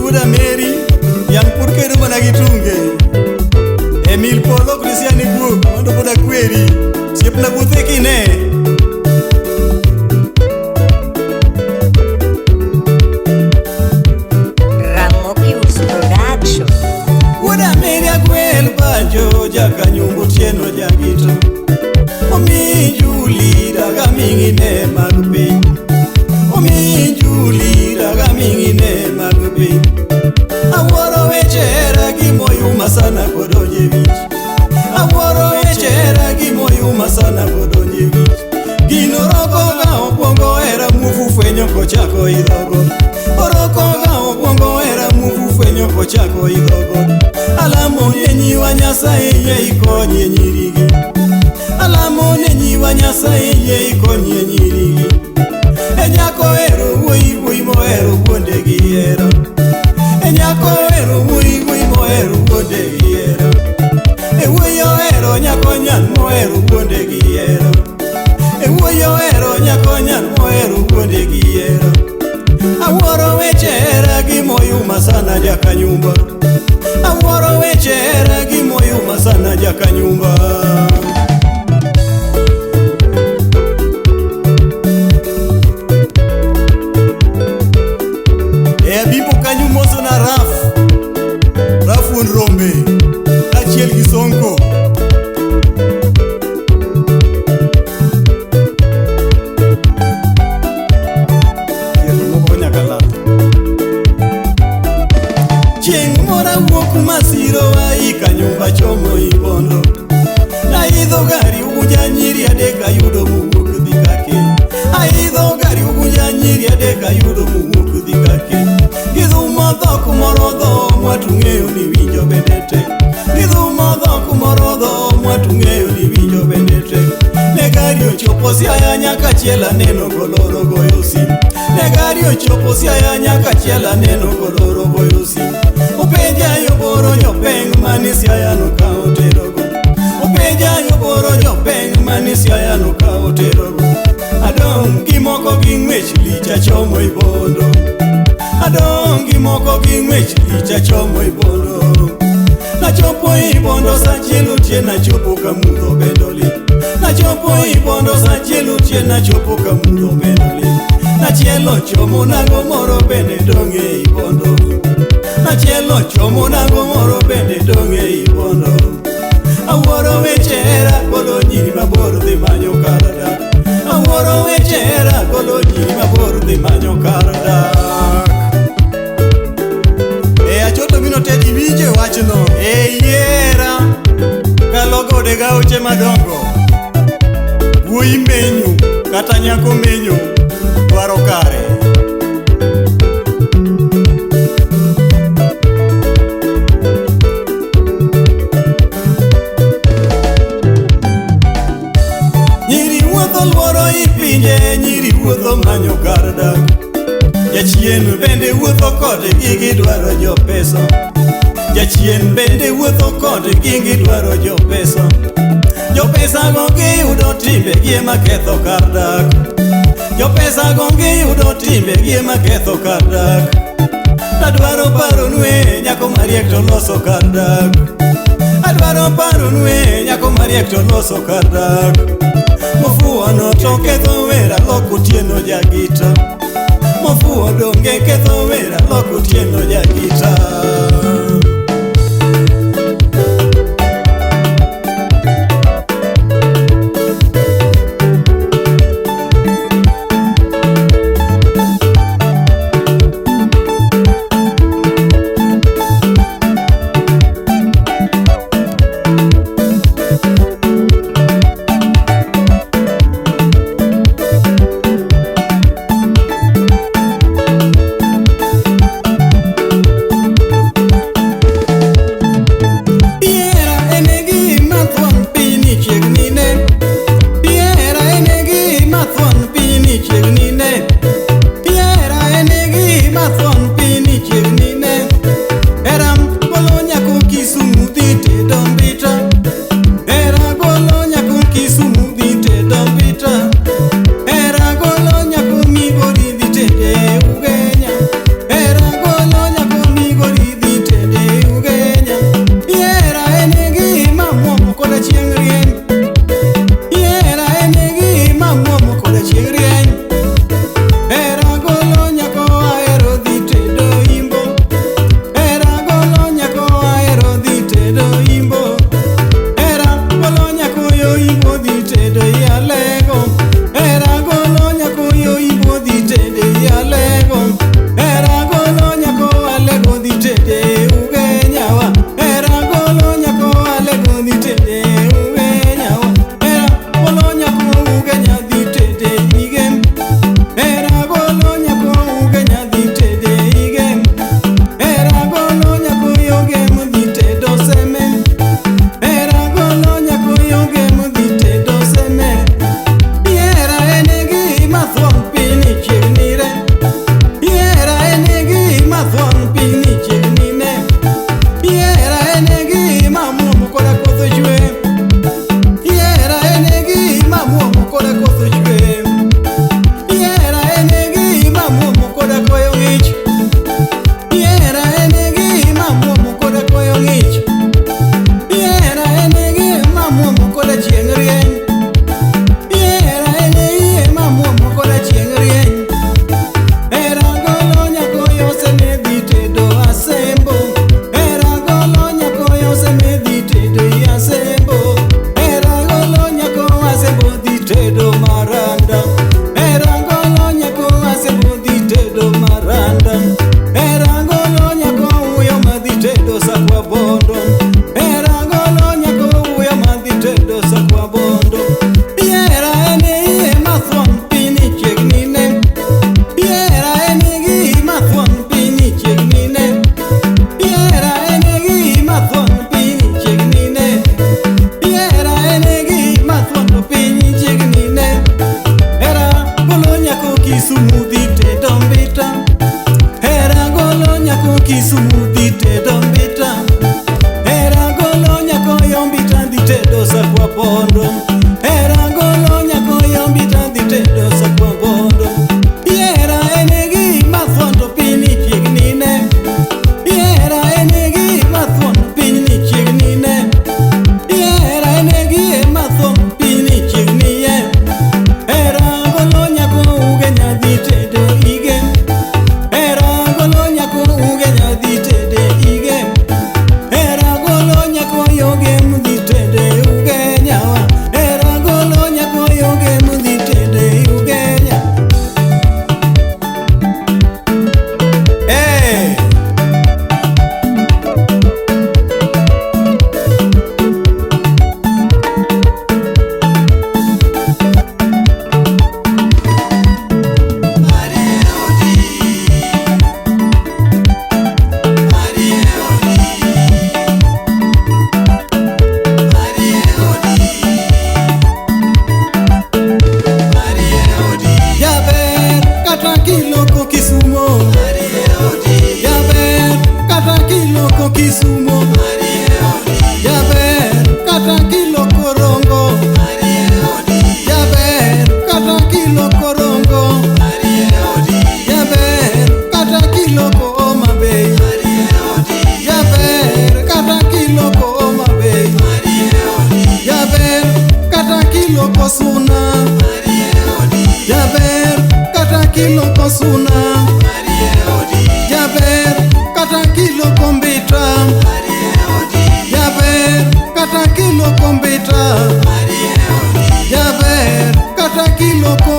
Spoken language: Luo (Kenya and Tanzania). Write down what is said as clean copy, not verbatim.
wuod Ameri, yang' pod kedo mana gi tunge. Emil Polo Christian Guok, mondo pod akweri. Osiepna wuothe kine. Ramokius Production. Wuod Ameri agwel banjo, jakanyumbu Otieno jagito. Omi Juli daga ming'ine mag piny. Omi Juli daga ming'ine mag piny. Awuoro weche hera gimoyuma sana kodonje wich. Awuoro weche hera gimoyuma sana kodonje wich. Gino roko ga okwongo hera muofu fwenyo kochako idhogo. Oroko ga okwongo hera muofu fwenyo kochako idhogo. Alamo ne nyiwa Nyasaye yie ikonye nyirigi. Alamo ne nyiwa Nyasaye yie ikonye nyirigi. E nyako hero wuoyi wuoyi mohero wuonde gi hero. E nyako hero wuoyi wuoyi mohero wuonde gi hero. E wuoyi ohero nyako nyan mohero wuonde gi hero. E wuoyi ohero nyako nyan mohero wuonde gi hero. Awuoro weche hera gimoyuma sana jakanyumba. Awuoro weche hera gimoyuma sana jakanyumba. E abibo kanyo moso na Raf. Raf wuon rombe. Kaachiel gi Sonko. Yier moko nyaka lal. Chieng' moro awuok Masiro aika nyumba chomo Ibondo. Naidho gari Ugunja nyiri adek ayudo mowuok dhi kake. Aidho gari Ugunja nyiri adek ayudo mowuok dhi kake. Gidhumo dhok moro dho mwatung'eyo ni winjo bende tek. Gidhumo dhok moro dho mwatung'eyo ni winjo bende tek. Ne gari ochopo Siaya nyaka achiel aneno koloro goyo sim. Ne gari ochopo Siaya nyaka achiel aneno koloro goyo sim. Openja yoboro jopeng' mani Siaya nokawo terogo. Openja yoboro jopeng' mani Siaya nokawo terogo. Adong' gi moko gi ng'wech lich achomo Ibondo. Adong' gi moko gi ng'wech lich achomo Ibondo. Nachopo Ibondo sa achiel otieno achopo ka mudho bende olil. Nachopo Ibondo sa achiel otieno achopo ka mudho bende olil. Nachielo chomo nago moro bende dong' e Ibondo. Nachielo chomo nago moro bende dong' e Ibondo. Awuoro weche hera golo nyiri mabor dhi manyo kar dak. Awuoro weche hera golo nyiri mabor dhi manyo kar dak. E achoto mino te iwinje wachno. E yiera kalo gode gaoche madongo. Wuoyi menyo kata nyako menyo dwaro kare. Nyiri wuotho luoro i pinje, nyiri wuotho manyo kar dak. Jachien bende wuotho kodgi gidwaro jopesa. Jachien bende wuotho kodgi gidwaro jopesa. Jopesa go giyudo timbegi ema ketho kar dak. Jopesa go giyudo timbegi ema ketho kar dak. Adwaro paronu e nyako mariek to loso kar dak. Adwaro paronu e nyako mariek to loso kar dak. Mofuwo no to ketho wer alok Otieno jagita. Mofuwo donge ketho wer alok Otieno jagita. suna. Jaber kata kiloko mbita. Jaber kata kiloko mbita. Jaber kata kiloko.